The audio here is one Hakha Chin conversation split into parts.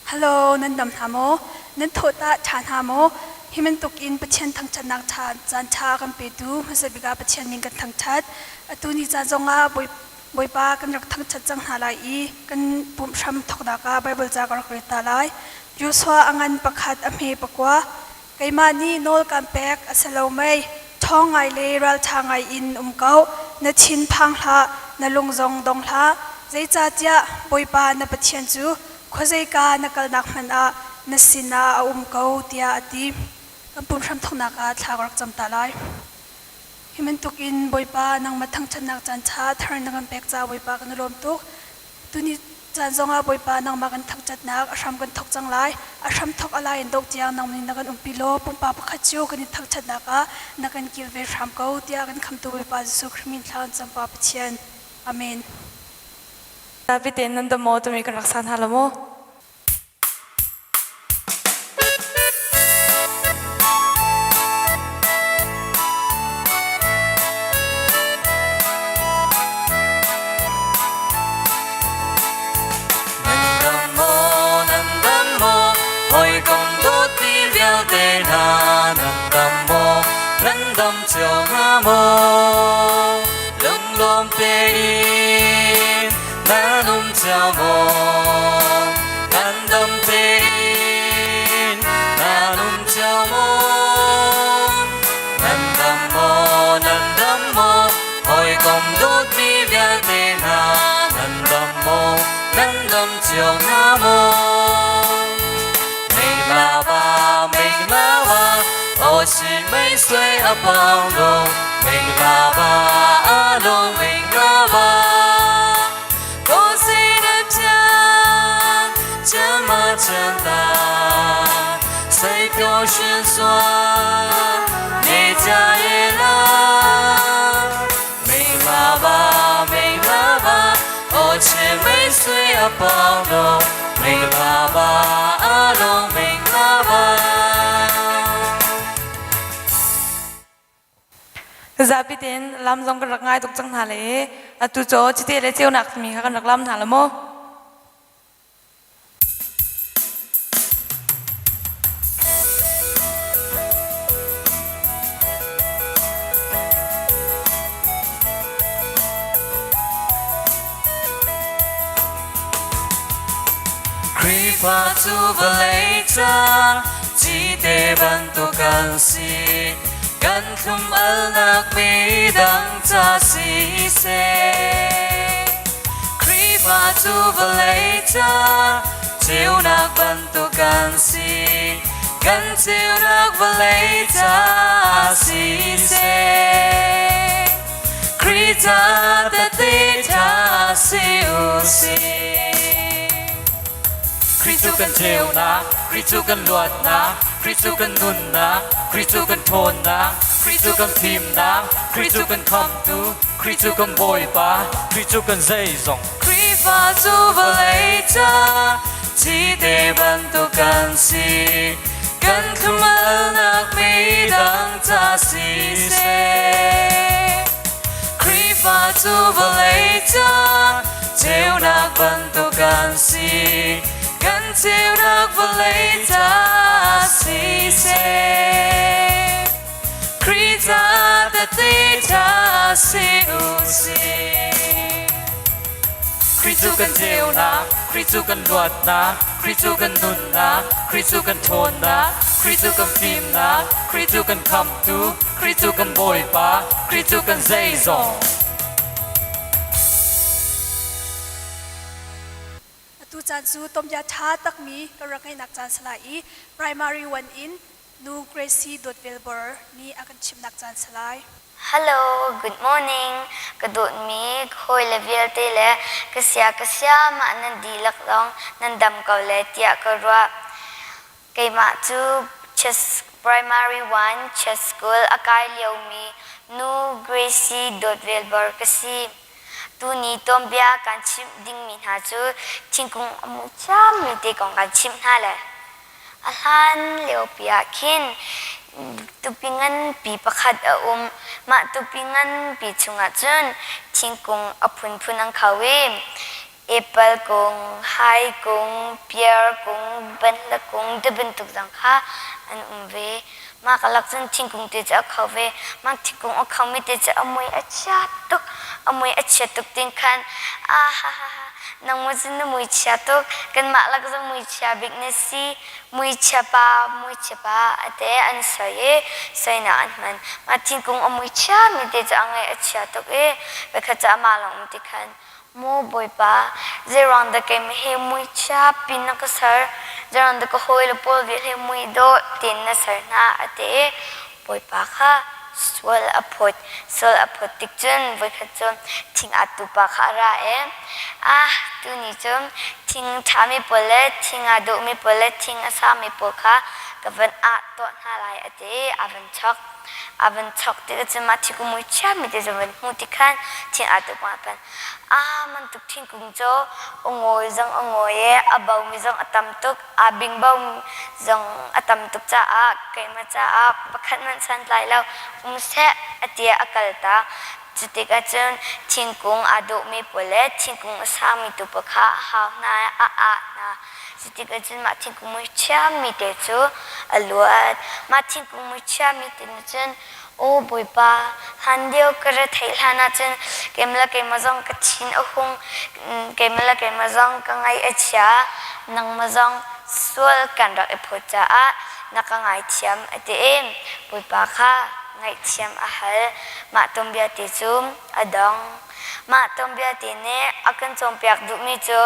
Hello, nan dam hna maw? Nan thawh tah ṭha hna maw? Hi bantuk in Pathian thangṭhatnak ṭha caan ṭha kan petu hmasa bik ah Pathian min kan thangṭhat. Atu ni caan zongah Bawipa kan rak thangṭhat cang hna lai i kan pumh hram thawknak ah Baibal ca ka rak rel ta lai. Joshua a ngan pakhat a hme pakua. Keimah nih nawl kaan pek a si lo mei? Ṭhawng ngai le ralṭha ngai in um ko. Na thin phang hlah, na lung zong dong hlah. Zeicahtiah Bawipa na Pathian cu khuazeika na kalnak hmanh ah na sinah a um ko, tiah a ti. Kan pum hramthawknak ah thla ka rak cam ta lai. Hi bantukin Bawipa nangmah thangṭhatnak caan ṭha thar na kan pek caah Bawipa kan i lawm tuk. Tuni caan zongah Bawipa nangmah kan thangṭhatnak a hram kan thawk cang lai. A hram thawk a lai in doh tiang nang nih na kan umpi law pumpak pakhat cio kan i thangṭhatnak ah na kan kilven hram ko tiah kan khamtu Bawipa Jesuh Khrih min thla kan cam Pa Pathian. Amen. David nan dam maw timi kan rak sa hna lo maw? Nan dam maw, hawikom dawtmi vialte hna, nan dam maw, nan dam cio hnga maw? Lunglawm tein nan um cio maw? Nan dam tein nan um cio maw? Nan dam maw, nan dam maw, hawikom dawtmi vialte hna, nan dam maw, nan dam cio hna maw? Meng la ba, meng la ba, o si mei sui a pang lo, meng la ba, a lo meng la ba. Ko si na pian, 这么简单，谁表现算你家也来。မင်္ဂလာပါမင်္ဂလာပါအိုချင်မိတ်ဆွေအပေါင်းတို့မင်္ဂလာပါအလုံးမင်္ဂလာပါ Zapi tein lam zong kan rak ngai tuk cang hna le atu cu cite le ceunak timi kha kan rak lam hna la maw? Khrihfa cu vawlei ca cite bantuk kan si kan thlum alnak mi dang ca si seh Khrihfa cu vawlei ca ceunak bantuk kan si kan ceunak vawlei ca si seh Khrih ca tete ṭha si u sih Khrih cu kan ceunak, Khrih cu kan luatnak, Khrih cu kan nunnak, Khrih cu kan ṭhawnnak, Khrih cu kan fimnak, Khrih cu kan khamtu, Khrih cu kan Bawipa, Khrih cu kan zeizong. Khrihfa cu vawlei ca cite bantuk kan si, kan thlum-alnak midang ca siseh. Khrihfa cu vawlei ca ceunak bantuk kan si, kan ceunak vawlei ca siseh. Khrih ca tehte ṭha si u sih. Khrih cu kan ceunak, Khrih cu kan luatnak, Khrih cu kan nunnak, Khrih cu kan ṭhawnnak, Khrih cu kan fimnak, Khrih cu kan khamtu, Khrih cu kan Bawipa, Khrih cu kan zeizong. Atu caan cu tomya ṭha takmi kan rak ngeihnak caan si lai i primary one in Nu Gracie Dawtvelbor nih a kan chimhnak caan si lai. Hello, good morning. Ka dawtmi ka hawile vialte le ka sia ka sia mah nan dihlak zong nan dam ko le tiah ka ruah. Keimah cu Chess Primary 1 Chess School a kai liomi nu Gracie Dawtvelbor ka si. Tuni tuanbia kan chimh dingmi hna cu thingkung a mu thiammi te kong kan chimh hna le A hlan liopi ah khin tupi nganpi pakhat a um. Mah tupi nganpi chungah cun thingkung a phunphun an kho i Apple kung, hai kung, piar kung, banhla kung tibantuk zong kha an um ve. Mah ka lak cun thingkung te cu a kho ve. Mah thingkung a khomi te cu a mui a chia tuk. A mui a chia tuk tin khan ah ha ha ha nang mu cun na mui chia tuk. Kanmah lak zong mui chia bik na si. Mui chia pa, mui chia pa a te an soi i soinak an hman. Mah thingkung a mui chiami te cu a ngaih a chia tuk i voikhat cu amah lawng um ti khan Maw Bawipa, zeiruang dah keimah hi muichia pin na ka ser? Zeiruang dah ka hawile pawl vial hi muidawh tein na ser hna? A ti i Bawipa kha sual a phawt. Sual a phawt tik cun voikhat cu thing aa tupa kha a ra i, Ah, tuni cu thing ṭhami pawl le thing aa dawhmi pawl le thing a sami pawl kha ka van ah tuah hna lai, a ti i a van chok. A van chok tikah cun mah thingkung mui chiami te cu van hmuh tik khan thing aa tuk ma pan. Ah mantuk thingkung cu a ngawi zong a ngawi i a bomi zong a tam tuk, aa bingbo zong a tam tuk caah keimah caah pakhat hmanh santlai lo um seh a ti a kal tak. Cu tikah cun thingkung aa dawhmi pawl le thingkung a sangmi tu pawl kha a hau hna i a ah hna. Cutikah cun mah thingkung mui ṭhiammi te cu a luat. Mah thingkung mui ṭhiammi te nih cun, Aw Bawipa, hlan lio ka ra theih hlan ah cun keimah le keimah zong ka thin a hung, keimah le keimah zong ka ngaih a chia, nangmah zong sual kan rak i phawt caah na ka ngaithiam, a ti i Bawipa kha ngaihthiam a hal. Mah tuanbia te cu a dong. Mah tuanbia te nih a kan cawnpiak duhmi cu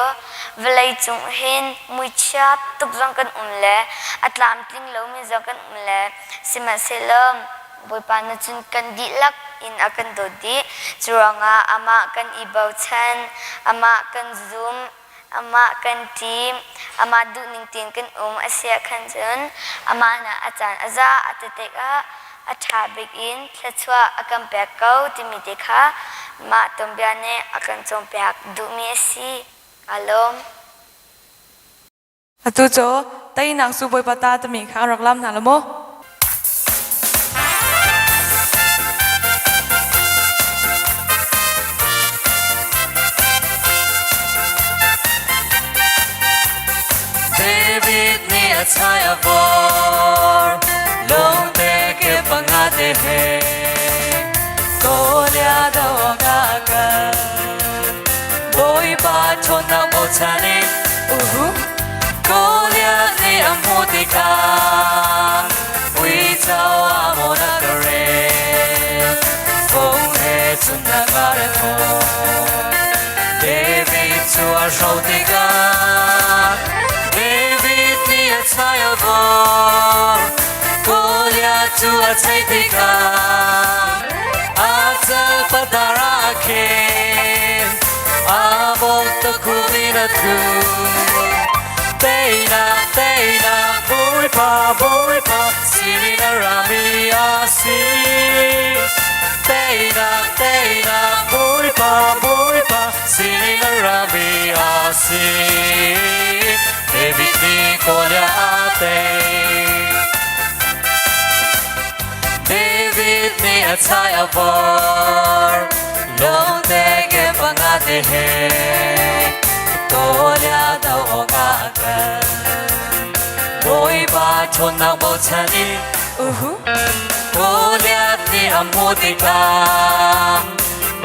vawleicung hin muichia tuk zong kan um le a tlamtling lomi zong kan um le sihmanhsehlaw Bawipa nih cun kan dihlak in a kan dawt dih. Curuangah amah kan i bochan, amah kan zum, amah kan ṭim, amah duhning tein kan um a si ahkhan cun amah nih a caan a za a ti tikah a ṭha bik in thluachuah a kan pek ko timi te kha mah tuanbia nih a kan cawnpiak duhmi a si. Kaa lawm. Atu cu teinak cu Bawipa ta timi kha an rak lam hna lo maw? David nih a chai a vor lungte ke panga te he Goliath do ka kal Bawipa ṭhawnnak bochan in uhu Goliath nih a hmuh tikah uico a mawn a ka rel Fung he cun a ka re David cu a hro tikah David nih a chai a vor Goliath cu a chei tikah a cal padar ah a khen a bawk tukhum in a tlu Teinak teinak Bawipa Bawipa sinin a rami a si Teinak teinak Bawipa Bawipa sinin a rami a si David nih Goliath a tei David nih a chai a vor lungte ke panga te he Goliath do awk ah a kal Bawipa ṭhawnnak bochan in uhu Goliath nih a hmuh tikah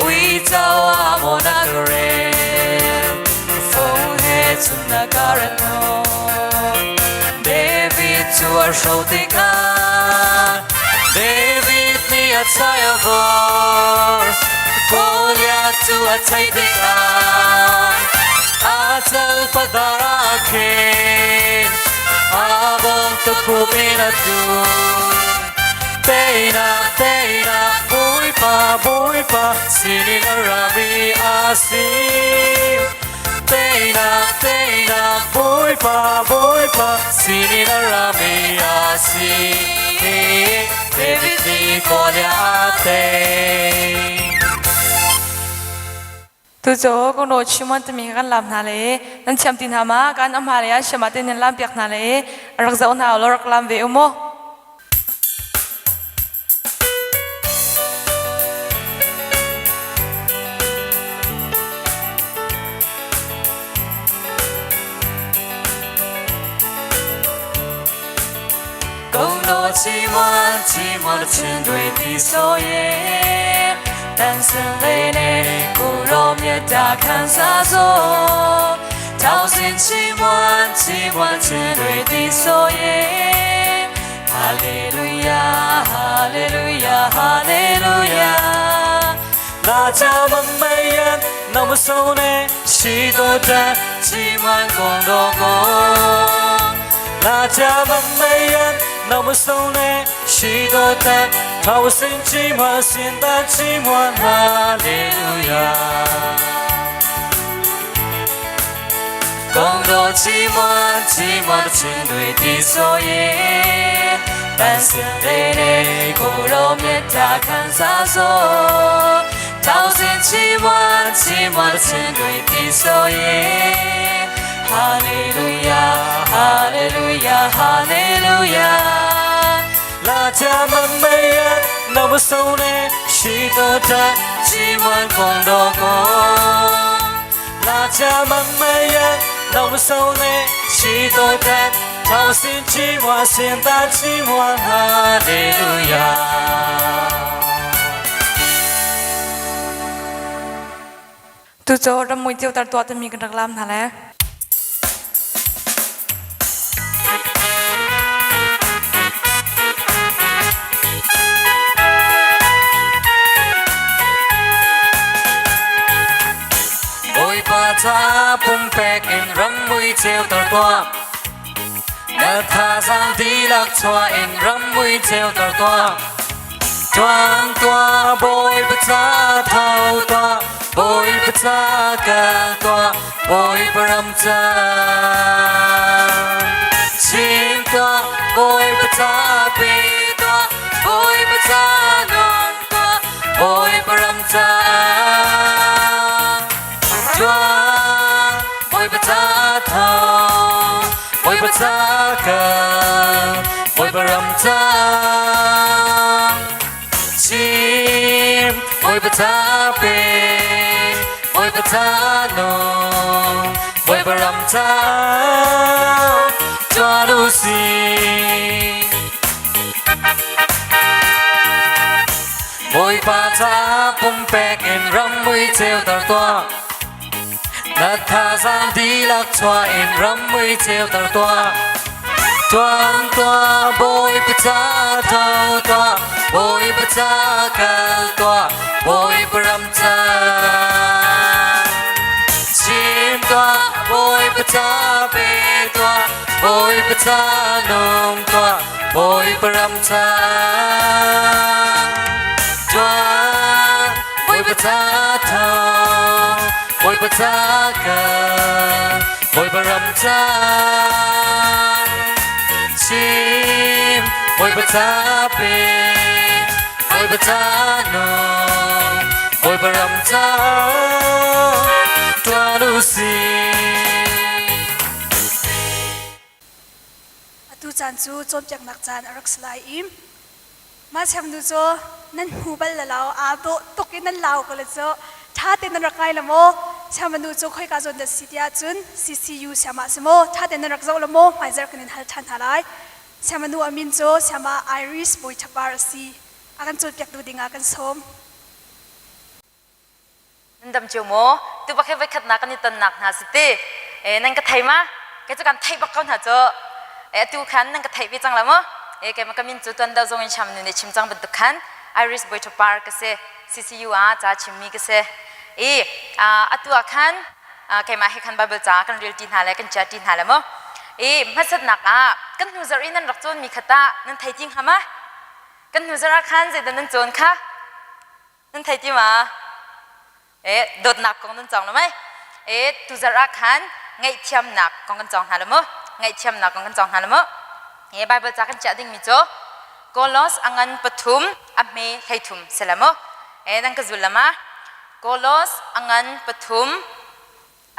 uico a mawn a ka rel Fung he cun a ka rat David cu a hro tikah David nih a chai a vor Goliath cu a chei tikah a cal padar ah khin a bawm tukhum in a tlu Teinak teinak Bawipa Bawipa sinin a rami a si Teinak teinak Bawipa Bawipa sinin a rami a si David nih Goliath a tei. Tucu kong ro chimon timi kan lam hna le nan thiam ti hna ma kan a hma le ah siama te nan lam piak hna le rak zoh hna law rak lam ve u mu. 寂寞寂寞的情对的所以တန်စင်လေးနဲ့ကိုရောမြတ်တာခံစားစို့ထောင်စင်ချီမွန်ချီမွန်ခြင်းတွေဒီဆိုရင်ဟာလေလုယာဟာလေလုယာဟာလေလုယာလာကြမမေယနမဆုံးနဲ့ရှိတော်တဲ့ချီမွန်ကုန်တော်ကို 那家门没人，那么送呢？许多的，他我心寂寞，心的寂寞，哈利路亚。共度寂寞，寂寞的情对的所以，但是泪泪苦肉面他看啥说，掏心寂寞，寂寞的情对的所以。哈利路亚，哈利路亚，哈利路亚。拉家门没人，那么送呢？许多的寂寞空多过。拉家门没人，那么送呢？许多的掏心寂寞，心的寂寞，哈利路亚。 Tu cu rammui ceuter tuah timi kan rak lam hna le. Bawipa ca pumpek in rammui ceuter tuah. Na thazaang dihlak chuah in rammui ceuter tuah. Tuang tuah Bawipa ca tho tuah, Bawipa ca kal tuah, Bawipa ram ca. Chim tuah, Bawipa ca pe tuah, Bawipa ca nun tuah, Bawipa ram ca. Tuah, Bawipa ca tho, Bawipa ca kal, Bawipa ram ca. Chim, Bawipa ca pe, Bawipa ca nung, Bawipa ram ca. Tuah lu si. Bawipa ca pumpek in rammui ceuter tuah. Na thazaang dihlak chuah in rammui ceuter tuah. Tuan tuah Bawipa ca tho tuah, Bawipa ca kal tuah, Bawipa ram ca. Chim tuah, Bawipa ca pe tuah, Bawipa ca nung tuah, Bawipa ram ca. Tuah, Bawipa ca tho, Bawipa ca kal, Bawipa ram ca. Chim, Bawipa ca pe, Bawipa ca nung, Bawipa ram ca. Tuah lu si. Atu caan cu cawnpiaknak caan a rak si lai i mah siangnu cu nan hmu bal la lo aa dawh tuk i nan lau ko le cu ṭha tein nan rak ngai la maw siangmanu cu khoika zawn dah si tiah cun CCU siamah si maw ṭha tein nan rak zoh la maw hmaizarh kan in hal ṭhan hna lai siangmanu a min cu siama Iris Bawi Ṭhapar a si a kan cawnpiaktu dingah kan sawm. Nan dam cio maw? Tu bak hi voikhatnak kan i tonnak hna si ti. E, nan ka thei ma? Kei cu kan theih bak ko hna cu. E, atu khan nan ka theih ve cang la maw? E, keimah ka min cu tuan deuh zong in sham nu nih chim cang bantuk khan Iris Boy Par ka si. CCU ah ca chimmi ka si. I atu ah khan keimah he khan Bible ca kan rel ti hna le kan chia ti hna le maw? I hmasatnak ah kan hnu zarh i nan rak cawnmi kha tah nan thei ti hnga ma? Kan hnu zarh ah khan zeidah nan cawn kha? Nan thei ti ma? E dawtnak kong nan cawng lo mei? E tuzarh ah khan ngaihthiamnak kong kan cawng hna lo mu. Ngaihthiamnak kong kan cawng hna lo mu. E Bible ca kan chiah dingmi cu Kolos a ngan pathum a hme 13 si la mu. E nan ka zul la ma? Kolos a ngan pathum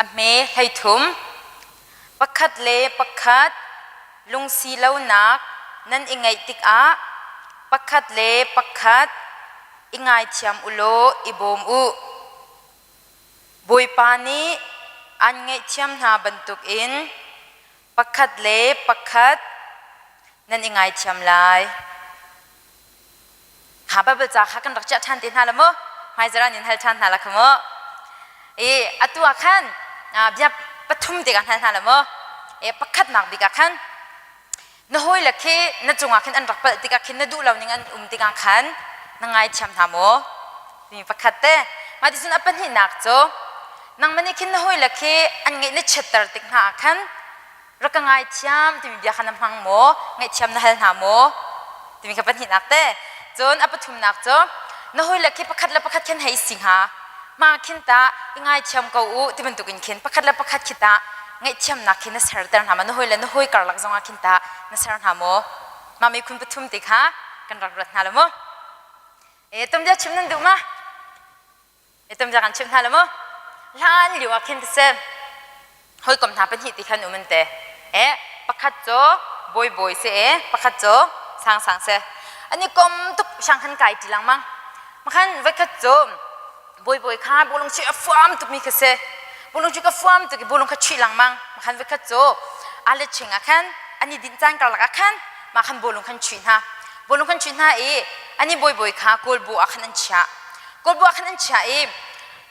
a hme 13 pakhat le pakhat lungsi lonak nan i ngeih tikah pakhat le pakhat i ngaithiam u law i bawm u. Bawipa nih an ngaihthiam hna bantukin pakhat le pakhat Nan i ngaithiam lai. Kha Bible ca kha kan rak chiah ṭhan te hna la mu. Hmaizarh in hal ṭhan hna la kha mu. I atu ah khan bia pathum te ka hal hna la mu. E pakhatnak bik ah khan na hawile khi na cungah khin an rak palh tikah khin na duh lo ning an um tikah khan na ngaithiam hna maw? Timi pakhat te. Mah ticun a pahnihnak cu nangmah nih khin na hawile khi an ngeih na chiatter tik hna ah khan rak ka ngaithiam timi bia kha na hmang maw? Ngaihthiam na hal hna maw? Timi kha pahnihnak te. Cun a pathumnak cu na hawile khi pakhat le pakhat khin hei si hnga. Ma khin ta i ngaithiam ko u ti bantukin khin pakhat le pakhat khi ta ngaihthiamnak khi na serter hna ma? Na hawi le na hawi karlak zongah khin ta na ser hna maw? Mah miphun pathum te kha kan rak ruat hna lo maw? E tom bia chim nan duh ma? Tum kan chimh hna lo mu. Hlan lio ah khin seh hawikom hna pahnih ti khan um an te. E pakhat cu bawi bawi si e pakhat cu sang sang si. An i kom tuk sang khan kai ti lengmang. Makhan voikhat cu bawi bawi kha bulung chi a fuam tuk mi kha si. Bulung chu ka fuam tuk i bulung kha chuih lengmang. Makhan voikhat cu ale ching ah khan ani din caan karlak ah khan ma khan bulung khan chuih hna. Bulung khan chuih hna i ani bawi bawi kha kawl bu ah khan an chiah. Kawlbu ah khan an chiah i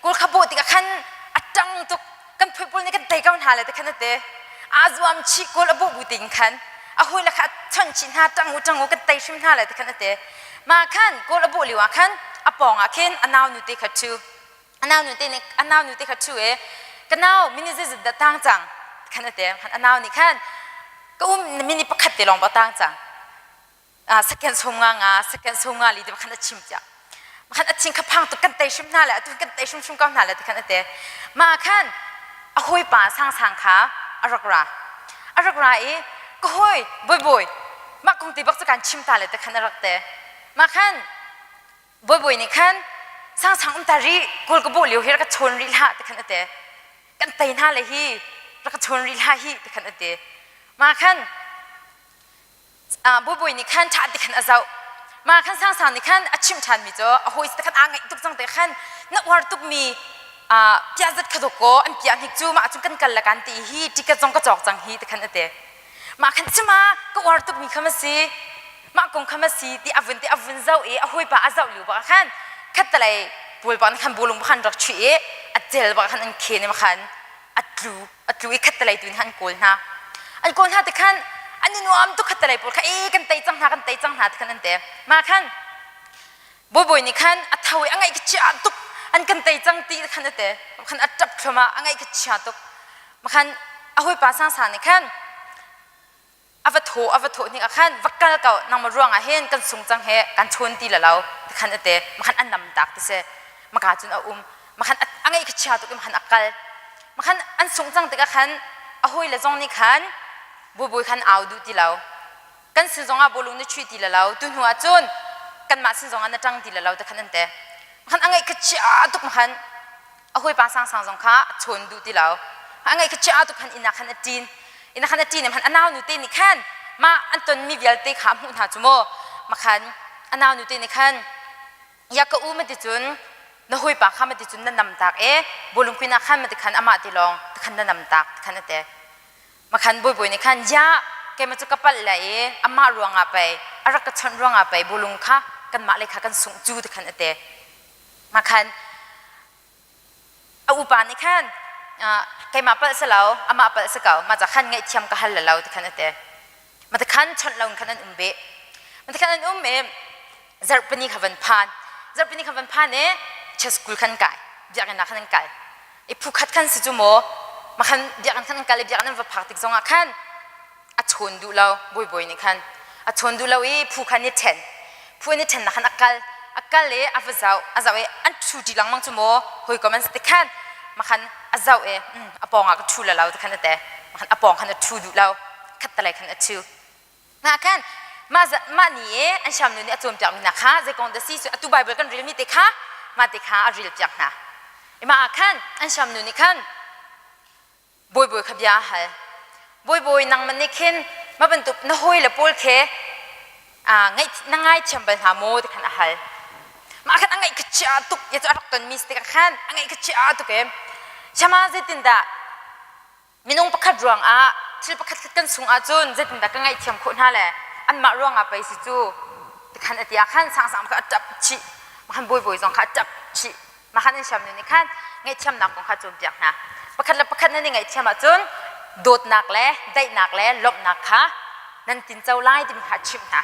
kawl kha bawh tikah khan a ṭang tuk kan phuipul nih kan tei ko hna le ti khan a ti aa zuam chih kawl a bawh bu ting khan a hawi le kha a chawnh chih hna ṭang u ṭang u kan tei hrim hna le ti khan a ti mah khan kawl a bawh lio ah khan a pawng ah khin a nau nu te kha ṭhu a nau nu te nih a nau nu te kha ṭhu i ka nau mini zeizat dah tang cang khan a ti a nau nih khan ka um mini pakhat te lawng ba tang cang second sum nga nga second sum nga li ti khan a chim cia khan a thin kha phang tuk kan tei hrim hna le atu kan tei hrim hrim ko hna le ti khan a te ma khan a hawi pa sang sang kha a rak ra a rak ra i ka hawi boi boi mah kong ti bak cu kan chim ta le ti khan a rak te ma khan boi boi nih khan sang sang um ta ri kawl ka bawh lio hi rak ka chawn rih hlah ti khan a te kan tei hna le hi rak ka chawn rih hlah hi ti khan a te ma khan Buibui nih khan ṭha ti khan a zoh. Mah khan sangsang nih khan a chimh ṭhanmi cu a hawi khan aa ngaih tuk cang te khan na uar tukmi piah zat kha dawk kaw an piah hnik cu mah cun kan kal le kan ti hi ticket zong ka cawk cang hi ti khan a ti. Mah khan cima ka uar tukmi kha ma si mah kong kha ma si ti a vun ti a vun zoh i a hawipa a zoh lio bak khan khattelei pawl bak khan bawlung khan rak chuih i a cel bak khan an khen i khan a tlu a tlu i khattelei tu in an kawl hna an kawl hna ti khan an i nuam tuk khattelei pawl kha e kan tei cang hna kan tei cang hna ti khan an te mah khan bawibawi nih khan a tho i a ngaih ka chia tuk an kan tei cang ti khan a te khan a ṭap thluahmah a ngaih ka chia tuk mah khan a hawipa sangsa nih khan a va thaw a va thawh hnik ah khan va kal ko nangmah ruang ah hin kan sung cang he kan chawn ti la lo ti khan a ti makhan an nam tak ti si maka cun a um makhan a ngeih kha chia tuk i makhan a kal makhan an sung cang tikah khan a hawi le zong nih khan buibui khan au duh ti lo kan sin zong ah bawlung na chuih ti la lo tu hnu ah cun kanmah sin zong ah na ṭang ti la lo ti khan an ti makhan a ngeih kha chia tuk makhan a hawipa sangsang zong kha a chawn duh ti lo a ngaih kha chia tuk khan inn ah khan a ṭin inn ah khan a ṭin i a nau nu te nih khan mah an tonmi vialte kha a hmuh hna cu maw makhan a nau nu te nih khan ya ka u ma ti cun na hawipa kha ma ti cun na nam tak e bawlung queen ah khan ma ti khan amah ti lawng ti khan na nam tak ti khan a ti makhan bawibawi nih khan ya keimah cu ka palh le i amah ruangah pei a rak ka chawnh ruangah pei bawlung kha kanmah le kha kan sungh cu ti khan a ti Makhan a upa nih khan keimah palh si lo amah palh si ko mah ca khan ngaihthiam ka hal lo ti khan a ti ma ti khan chawnh lo in khan an um beh ma ti khan an um i zarhpini kha van phan zarhpini kha van phan i church school khan kai biakinn ah khan an kal i phu khat khan si cu maw ma khan biakinn khan an kal i biakinn an va phak tik zongah khan a chawn duh lo bawibawi nih khan a chawn duh lo i phu khan i ṭhen phu in i ṭhennak khan a kal a kal i a va zoh a zoh i an ṭhu ṭi lengmang cu maw hawikom an si ti khan makhan a zoh i a pawng ah ka ṭhu la lo ti khan a ti makhan a pawng khan a ṭhu duh lo khattelei khan a ṭhu nga khan mah mah ni i an siamnu nih a cawnpiakmi hna kha zei kong dah si atu Bible kan relmi te kha mah te kha a rel piak hna i mah ah khan an siamnu nih khan Bawibawi kha bia a hal. Bawibawi nangmah nih khin ma bantuk na hawile pawl khi ngaih na ngaithiam bal hna maw ti khan a hal. Mah khan a ngaih kha chia tuk ya cu a rak tonmi si tikah khan a ngaih kha chia tuk e. Shama zeitindah minung pakhat ruangah thil pakhat khat kan sung ahcun zeitindah ka ngaihthiam khawh hna le? Anmah ruangah pei si cu tikhan a ti ah khan sangsang kha a ṭap chih. Khan bawibawi zong kha a ṭap chih. Mah khan an siamnu nih khan ngaihthiamnak kong kha cawnpiak hna. Pakhat le pakhat nan i ngaihthiam ahcun dawtnak le daihnak le lawmhnak kha nan tinco lai timi kha a chimh hna.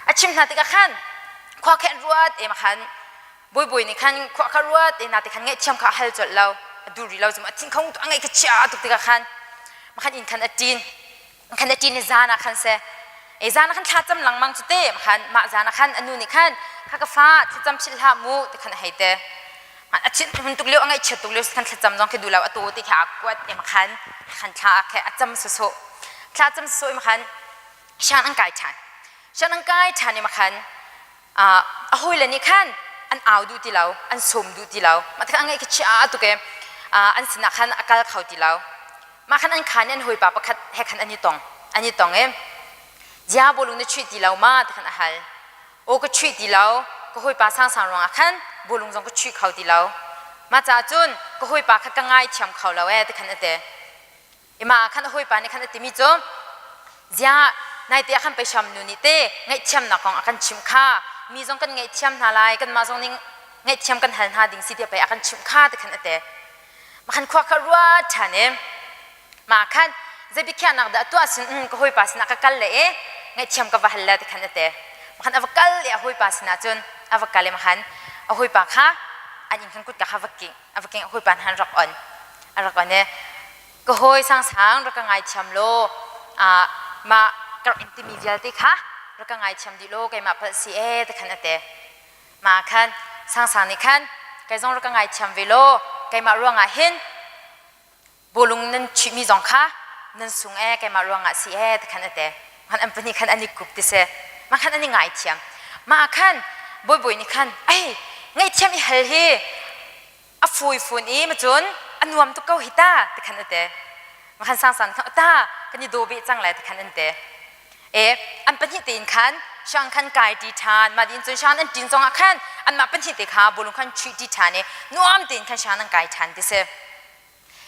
A chimh hna tikah khan khua khe an ruat em khan bawibawi nih khan khua kha ruat e na ti khan ngaihthiam kha a hal colh lo a dur rih lo cum a thin khong a ngaih kha chia tuk tikah khan khan inn khan a ṭin khan a ṭin i zan ah khan seh e zan ah khan thla cam lengmang cu te khan mah zan ah khan a nu nih khan kha ka fa thlacam philh hlah mu ti khan a hei te a thin hun tuk lio a ngaihchiat tuk lio khan thlacam zong khi duh lo a to ti kha a kuat em khan khan thla khe a cam sawsawh thla cam sawsawh im khan shan an kai ṭhan shan an kai ṭhan im khan a hawile nih khan an au duh ti lo an sawm duh ti lo mah tikah a ngaih khi chia tuk e an sinah khan a kal kho ti lo mah khan an khan i an hawipa pakhat he khan an i tong an i tong i zia bawlung na chuih ti lo ma ti khan a hal aw ka chuih ti lo ka hawipa sangsang ruangah khan bawlung zong ka chuih kho ti lo mah caah cun ka hawipa kha ka ngai thiam kho lo e ti khan a ti Ima khan a hawipa nih khan a timi cu ziah naite ah khan peisham nu nih te ngaihthiamnak kong a kan chimh kha mi zong kan ngaihthiam hna lai kanmah zong nih ngaihthiam kan hal hna ding si tiah pei a kan chimh kha ti khan a ti makhan khua kha ruat ṭhan i mah khan zei biakhiahnak dah tuah sin um ka hawipa sinah ka kal le i ngaihthiam ka va hal le ti khan a ti makhan a va kal i a hawipa sinah cun a va kal i makhan a hawipa kha an inn khan kutka kha va king a va king a hawipa han rak on a rak on i ka hawi sangsang rak ka ngaithiam law mah ka rak in timi vialte kha rak ka ngaithiam dih law keimah palh si ee ti khan a ti mah khan sangsang nih khan kei zong rak ka ngaithiam ve law keimah ruangah hin bawlung nan chuihmi zong kha nan sung ee keimah ruangah si ee ti khan a ti khan an pahnih khan an i kup ti si mah khan an i ngaithiam mah khan bawibawi nih khan ei ngaihthiam i hal hi a fui fun i macun a nuam tuk ko hi ta ti khan a ti makhan sang khan ta kan i daw beh cang lai ti khan an ti e an pahnih tein khan shang khan kai ti ṭhan ma din cun shang an ṭin zong ah khan anmah pahnih te kha bolung khan chuih ti ṭhan i nuam tein khan shang an kai ṭhan ti si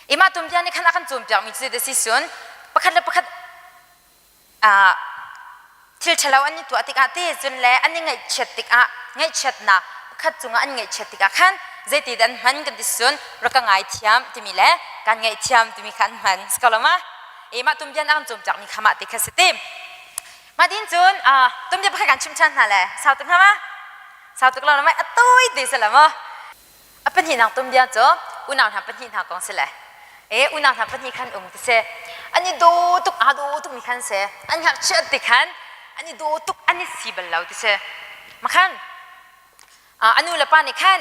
ima tumpian nih khan a kan cawnpiak mi cu si sun pakhat le pakhat thil ṭhalo an i tuah tikah ti cun le an i ngaihchiat tikah ngaihchiatnak pakhat cungah an ngaihchiat tikah khan zeiti dah an hman kan ti cun rak ka ngaithiam timi le kan ngaihthiam timi kha an hman si ko lo ma e mah tumbian a kan cawmpiak mi kha mah ti kha si ti mah tin cun tumbia pakhat kan chim ṭhan hna le sau tuk hna ma sau tuk lo na mai a tawi te si lo maw A pahnihnak tumbia cu unau hna pahnih hna kong si le e unau hna pahnih khan um ti si an i daw tuk aa daw tuk mi khan si an ngakchiat ti khan an i daw tuk an i si bal lo ti si makhan a nu le pa nih khan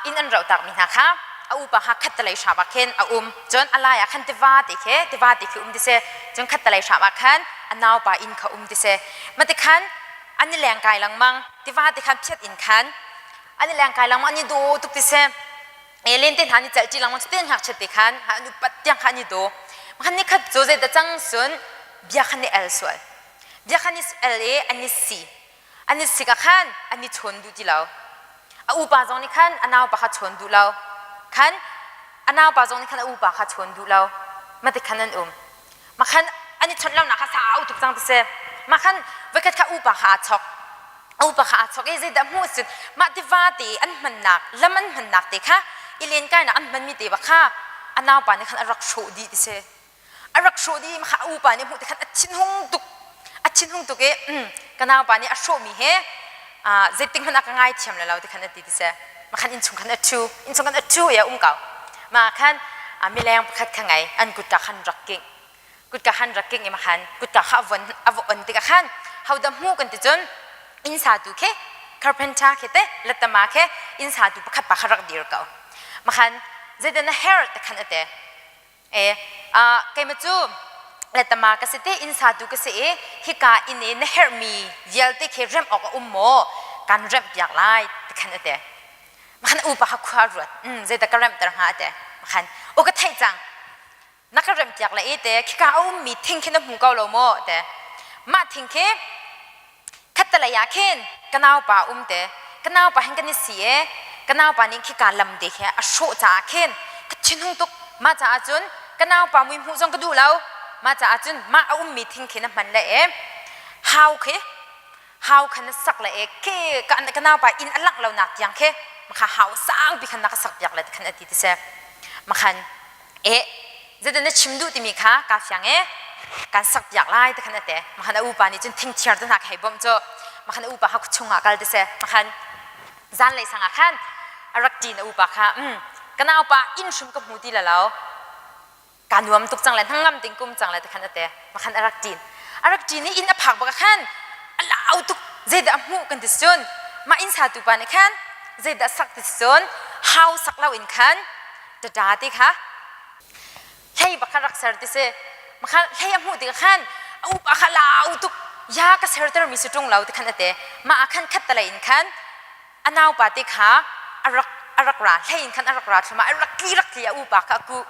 inn an roh tak mi hna kha a upa kha khattalei hram ah khin a um cun a lai ah khan tiva ti khi tiva ti khi um ti si cun khattalei hram ah khan a naupa inn kha um ti si mati khan an i leng kai lengmang tiva ti khan phiat in khan an i lengkai lengmang an i daw tuk ti si e lente hna an i celh ṭi lengmang cutin ngakchia te khan an upat tiang kha an i daw khan ni khat cu zeidah cang sun bia khan i el sual bia khan i el i an i si an i sik ah khan an i chawn duh ti lo a upa zong nih khan a naupa kha chawn duh lo khan a naupa zong nih khan a upa kha chawn duh lo mati khan an um makhan an i chawnh lonak kha sau tuk cang ti si makhan voikhat kha upa kha aa chok upa kha aa chok i zeidah hmuh cun mah tiva te an hmannak lam an hmannak te kha i lenkainak an hmanmi te bak kha a naupa nih khan a rak hrawh dih ti si a rak hrawh dih kha a upa nih hmuh ti khan a thinhung tuk a thinhung tuk i ka naupa nih a hrawhmi he zeitik hmanh ah ka ngaithiam le lo ti khan a ti ti si makhan innchung khan a ṭhu innchung khan a ṭhu i a um ko mah khan mileng pakhat kha ngei an kutka khan rak king kutka khan rak king i makhan kutka kha a von a va on tikah khan hodah hmu kan ti cun inn satu khi carpenter khi te latama khi inn satu pakhat pa kha rak dir ko makhan zeidah na herh ti khan a ti E, uh, keimah cu letama ka si te inn satu ka si i hika inn i na herhmi vialte khi remh awk a um maw kan remh piak lai ti khan a ti makhan upa kha khua ruat um zeidah ka remhter hnga a ti makhan o ka theih cang na ka remh piak le i te khika a ummi thing khi na hmu ko lo maw te mah thing khi Khattelei ah khin ka naupa um te ka naupa hin kan i si e ka naupa nih khika lam te khi a hrawh caah khin ka thinhung tuk mah caah cun ka naupa mui hmuh zong ka duh lo mah caah cun mah a ummi thing khi na hman le e. Hau khi hau khan na sak le e ke ka ka naupa inn a langh lo nak tiang khi makha hau sang pi khan na ka sak piak le khan ati ti se makhan e zeidah na chim duh timi kha ka fiang e kan sak piak lai ti khan ate makhan a upa nih cun thing thiar te hna hei bawmh cu makhan a upa kha chungah kal ti se makhan zanlei sang ah khan a rak ṭin a upa kha um ka naupa inn hrim ka hmu ti la lo ka nuam tuk cang le hnangam ding kum cang le tikhan ate makhan a rak ṭin a rak ṭin i inn a phak bak khan a lau tuk zeidah a hmuh kan ti cun mah inn satu pa nih khan zeidah sak ti cun hau sak lo in khan tata ti kha hlei bak kha rak ser ti si makhan hlei a hmuh tikah khan a upa kha lau tuk ya ka serter mi si ṭung lo ti khan ate mah ah khan khat talei in khan a naupa te kha a rak a rak ra hlei in khan a rak ra thluma a rak tli rak tli a upa kha a kuh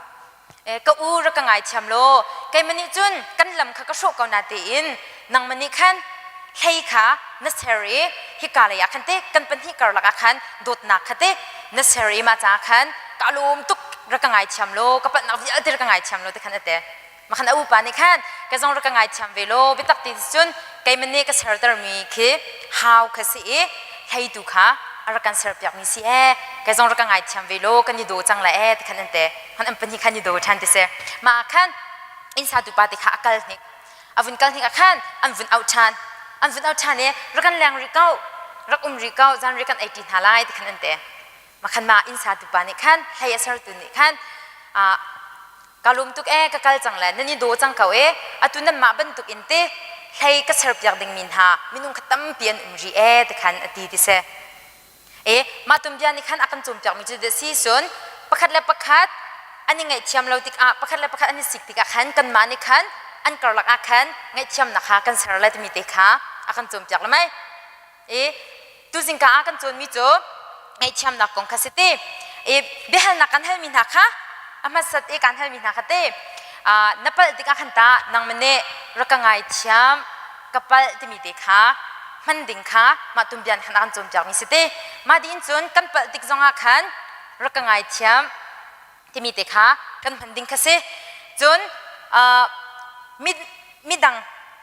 e, ka u rak ka ngaithiam law keimah nih cun kan lam kha ka hrawh ko na tein nangmah nih khan hlei kha na ser i hika lei ah khan te kan pahnih karlak ah khan dawtnak kha te na ser i mah caah khan ka lawm tuk rak ka ngaithiam law ka palhnak vialte rak ka ngaithiam law ti khan a ti Makhan a upa nih khan ka zong rak ka ngaithiam ve law biatak ti cun keimah nih ka sertermi khi hau kha si i hleitu kha a rak kan serpiakmi si ee ka zong rak ka ngaithiam ve law kan i daw cang la ee ti khan an te han an pahnih khan i daw ṭhan ti si mah ah khan inn satu pa te kha a kal hnik a vun kal hnik ah khan an vun auh ṭhan an vun auh ṭhan i rak kan leng rih ko rak um rih ko zan ri kan ei ṭi hna lai ti khan an te makhan mah inn satu pa nih khan hlei a sertu nih khan ka lum tuk e ka kal cang le nan i daw cang ko e atu nan mah bantuk in te hlei ka serpiak ding mi hna minung kha tampi an um ri e ti khan a ti ti si e mah tumbia nih khan a kan cawnpiak mi cu si sun pakhat le pakhat an i ngaihthiam lo tikah pakhat le pakhat an i sik tikah khan kanmah nih khan an karlak ah khan ngaihthiamnak kha kan ser le timi te kha a kan cawnpiak le mei I tuzingka ah kan cawnmi cu ngaihthiamnak kong kha si ti. I biahalnak kan halmi hna kha a hmasat i kan halmi hna kha te na palh tikah khan ta nangmah nih rak ka ngaithiam ka palh timi te kha hman ding kha mah tumbian khan a kan cawnpiakmi si ti. Mah ding cun kan palh tik zongah khan rak ka ngaithiam timi te kha kan hman ding kha si. Cun midang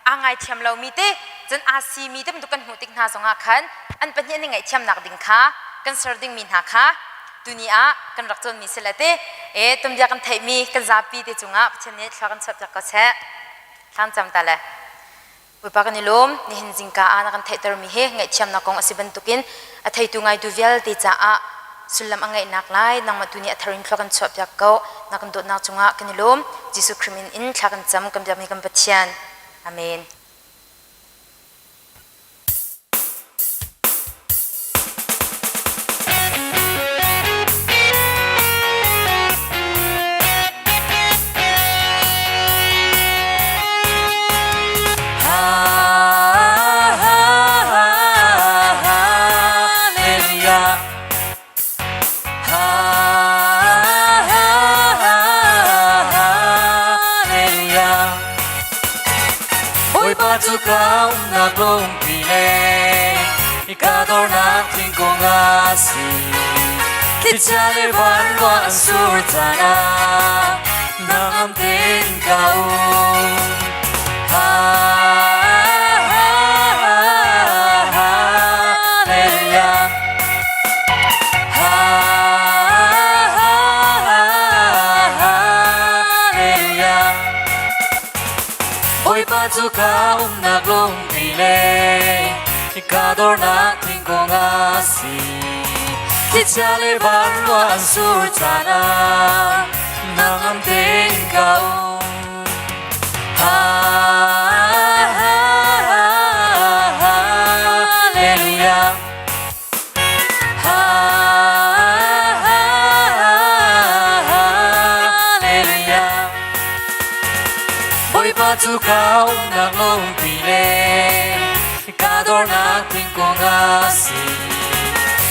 aa ngaithiam lomi te cun aa simi te bantuk kan hmuh tik hna zongah khan an pahnih an i ngaihthiamnak ding kha kan ser dingmi hna kha tuni ah kan rak cawnmi si le te e tumbia kan theihmi kan zapi te cungah Pathian nih thla kan chuahpiak ko seh thlam cam ta le Bawipa kan i lawm nihin zingka ah na kan theihtermi hi ngaihthiamnak kong a si bantukin a theitu ngaitu vialte caah sullam a ngeihnak lai nangmah tu nih a thar in thlua kan chuahpiak ko na kan dawtnak cungah kan i lawm Jesuh Khrih min in thla kan cam kan biakmi kan Pathian amen Bawipa cu ka umnak lungpi le ka dornak thingkung a si. Thlichia le vanruah an sur caan ah nangam tein ka um. Ha, ha, ha, hallelujah. Ha, ha, ha, hallelujah. Bawipa cu ka umnak lungpi le ka dornak thingkung a si. Thlichia le vanruah an sur caan ah nangam tein ka um. Ha, ha, ha, hallelujah. Ha, ha, hallelujah. Bawipa cu ka umnak lungpi le ka dornak thingkung a si.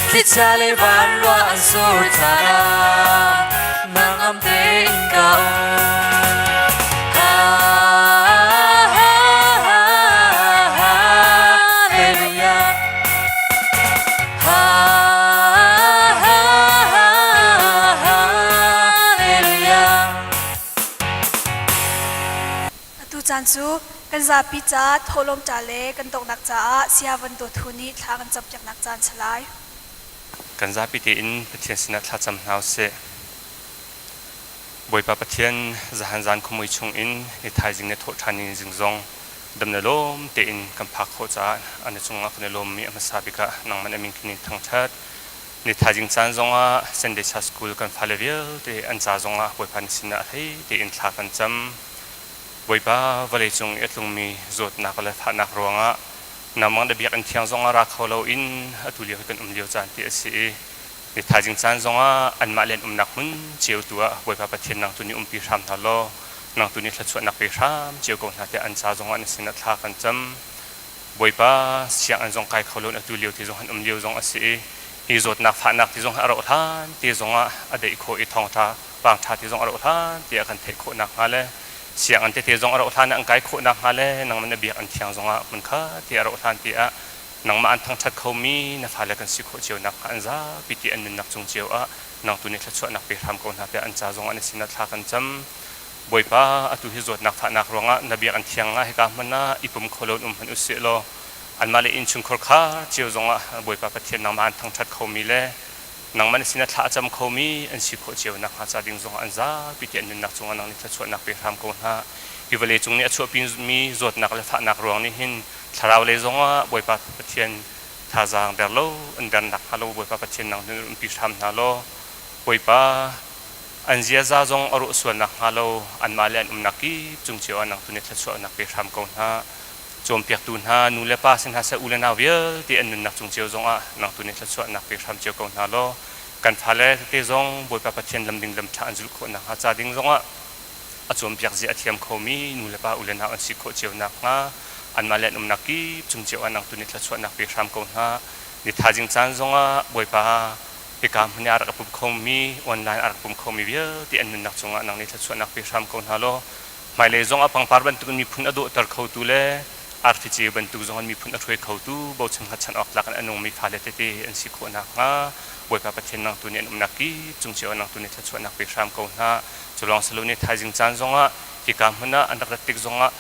Thlichia le vanruah an sur caah nangam tein ka um. Ha, ha, ha, hallelujah. Ha, ha, ha, hallelujah. Atu caan cu Kan zapi ca thawhlawm ca le kan donghnak caah Saya Van Dawt Hu nih thla kan campiaknak caan si lai. Kan zapi tein Pathian sinah thlacam hna usih. Bawipa Pathian zahan zan khuamui chungin ni thaizing na thawh ṭhan ni zing zong dam le lawm tein kan phak khawh caah an cungah kan i lawmmi a hmasa bik ah nangmah na min kan in thangṭhat. Ni thaizing caan zongah Sunday School kan fale vialte an ca zongah Bawipa na sinah hlei tein thla kan cam. Bawipa vawleicung i a tlungmi zawtnak le fahnak ruangah nangmah na biakinn thiang zongah ra kho loin atu lio hi kan um lio caan ti a si i ni thaizing caan zongah anmah le an umnak hmun cio tu ah Bawipa Pathian nang tu nih umpi hram hna law nang tu nih thluachuahnak pe hram cio ko hna tiah an ca zongah na sinah thla kan cam. Bawipa sianginn zong kai kho loin atu lio ti zong an um lio zong a si i hi zawtnak fahnak ti zong a rauh hlan ti zongah a deih khawh i thawngṭha pangṭha ti zong a rauh hlan tiah kan theih khawh nakhnga le sianginn tete zong a rauh hlan ah an kai khawh nakhnga le nangmah na biakinn thiang zongah hmun kha ti a rauh hlan tiah nangmah an thangṭhat khomi na fale kan si khawh cio nakhnga an zapi ti an nunnak cung cio ah nang tu nih thluachuahnak pe hram ko hna tiah an ca zongah na sinah thla kan cam. Bawipa, atu hi zawtnak fahnak ruangah na biakinn thiang ah hika hmun ah i pum kho loin um hmanh usih law anmah le innchungkhar kha cio zongah Bawipa Pathian nangmah an thangṭhat khomi le nangmah na sinah thla a cam khomi an si khawh cio nakhnga ca ding zongah an zapi te an nunnak cungah nang nih thluachuahnak pe hram ko hna. Hi vawlei cung nih a chuahpimi zawtnak le fahnak ruang nih hin thlarau lei zongah Bawipa Pathian thazaang der lo an der nakhnga lo Bawipa Pathian nang nih umpi hram hna law Bawipa An ziaza zong a rawh sual nakhnga lo anmah le an umnak kip cung cio ah nang tu nih thluachuahnak pe hram ko hna. Cawnpiaktu hna, nu le pa si hna seh, u le nau vialte an nunnak cung cio zongah nang tu nih thluachuahnak pe hram cio ko hna law kan fale tete zong Bawipa Pathian lam ding lam ṭha an zulh khawh nakhnga ca ding zongah a cawnpiak zia a thiam khomi nu le pa u le nau an si khawh cio nakhnga anmah le an umnak kip cung cio ah nang tu nih thluachuahnak pe hram ko hna. Ni thaizing caan zongah Bawipa hika hmun i a rak pum khomi online a rak pum khomi vialte an nunnak cungah nang nih thluachuahnak pe hram ko hna law hmailei zong ah pangpar bantukin miphun a dawhter khotu le arfi ceu bantuk zong in miphun a hruai khotu bochan hngatchan awk tlak in a nungmi fale tete an si khawh nakhnga Bawipa Pathian nang tu nih an umnak kip cung cio ah nang tu nih thluachuahnak pe hram ko hna. Cu lawng si lo nih thaizing caan zongah hika hmun ah an rak rat tik zongah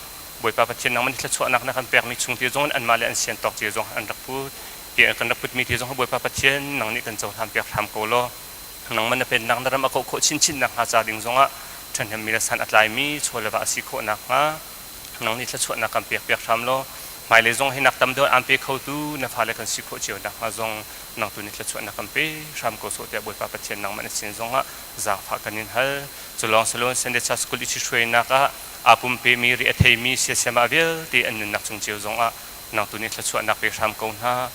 Bawipa Pathian nangmah nih thluachuahnak na kan pekmi chung te zong in anmah le an sian tawk cio zong an rak put. Ti kan rak putmi te zong Bawipa Pathian nang nih kan cohlan piak hram ko law nangmah na pennak na ram a kauh khawh chinchin nakhnga ca ding zongah ṭhahnemmi le san a tlaimi chaw le va a si khawh nakhnga nang nih thluachuahnak kan pek piak hram law hmailei zong hi nak tam deuh aan pe khotu na fale kan si khawh cio nakhnga zong nang tu nih thluachuahnak kan pe hram ko sawh tiah Bawipa Pathian nangmah na sin zongah zaangfah kan in hal. Cu lawng si loin Sunday Church School i ṭhithruainak ah aa pumpe ri a theimi siasiamah vialte an nunnak cung cio zongah nang tu nih thluachuahnak pe hram ko hna.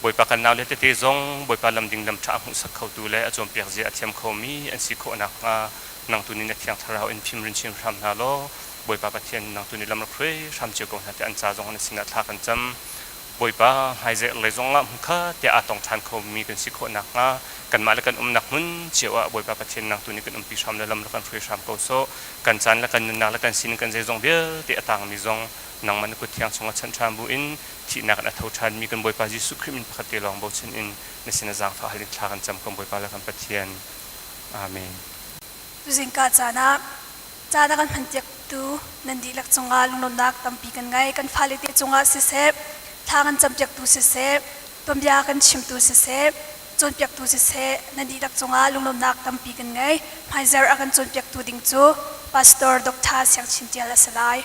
Bawipa kan naule tete zong Bawipa lam ding lam ṭha a hmuhsak khotu le a cawnpiak zia a thiam khomi an si khawh nakhnga nang tu nih na Thiang Thlarau in fimrin chin hram hna law Bawipa Pathian nang tu nih lam rak hruai hram cio ko hna tiah an ca zong na sinah thla kan cam. Bawipa hmaizarh lei zongah hmunkhat tiah aa tong ṭhan khomi kan si khawh nakhnga kanmah le kan umnak hmun cio ah Bawipa Pathian nang tu nih kan umpi hram le lam rak kan hruai hram ko sawh. Kan caan le kan nunnak le kan sining kan zeizong vialte a tangmi zong nangmah na kut thiang chungah chanh ṭhan buin thihnak in a tho ṭhanmi kan Bawipa Jesuh Khrih min pakhat te lawng bochan in na sin a zaangfah hal in thla kan cam kan Bawipa le kan Pathian. Amen. Tuzingka caan ah caan a kan hmanpiaktu nan dihlak cungah lunglawmhnak tampi kan ngei. Kan fale te cungah siseh, thla kan campiaktu siseh, tuanbia kan chimtu siseh, cawnpiaktu siseh, nan dihlak cungah lunglawmhnak tampi kan ngei. Hmaizarh a kan cawnpiaktu ding cu Pastor Dr. Siang Chin Tial a si lai.